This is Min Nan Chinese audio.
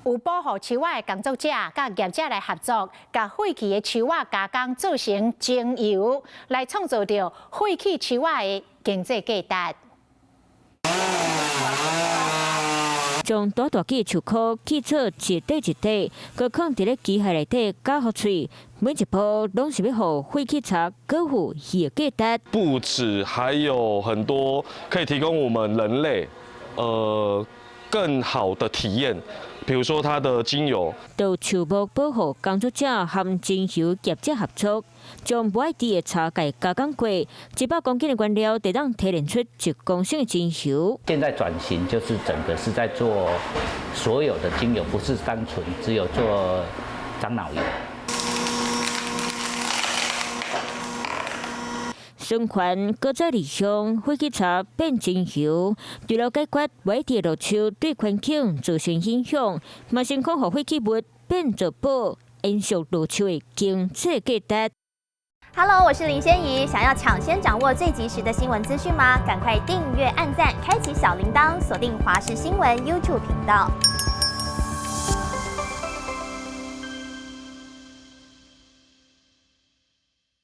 有保護樹仔的工作者佮業者來合作，共廢棄的樹仔加工做成精油，來創造著廢棄樹仔的經濟價值。將大大支樹箍切做一塊一塊，閣囥佇咧機械內底絞予脆，每一步攏是欲予廢棄柴閣有伊的價值。不止，還有很多可以提供我們人類，更好的體驗，比如說它的精油。到樹木保護工作者和精油業者合作，將無愛滴的柴共加工過，100公斤的原料，就當提煉出1公升的精油。現在轉型就是整個是在做所有的精油，不是單純只有做樟腦油。循環閣再利用廢棄柴變精油，除了解決無愛滴的落樹對環境造成影響，嘛成功予廢棄物變做寶，延續落樹的經濟價值。 Hello，我是林仙怡，想要搶先掌握最及時的新聞資訊嗎？趕快訂閱、按讚、開啟小鈴鐺，鎖定華視新聞 YouTube 頻道。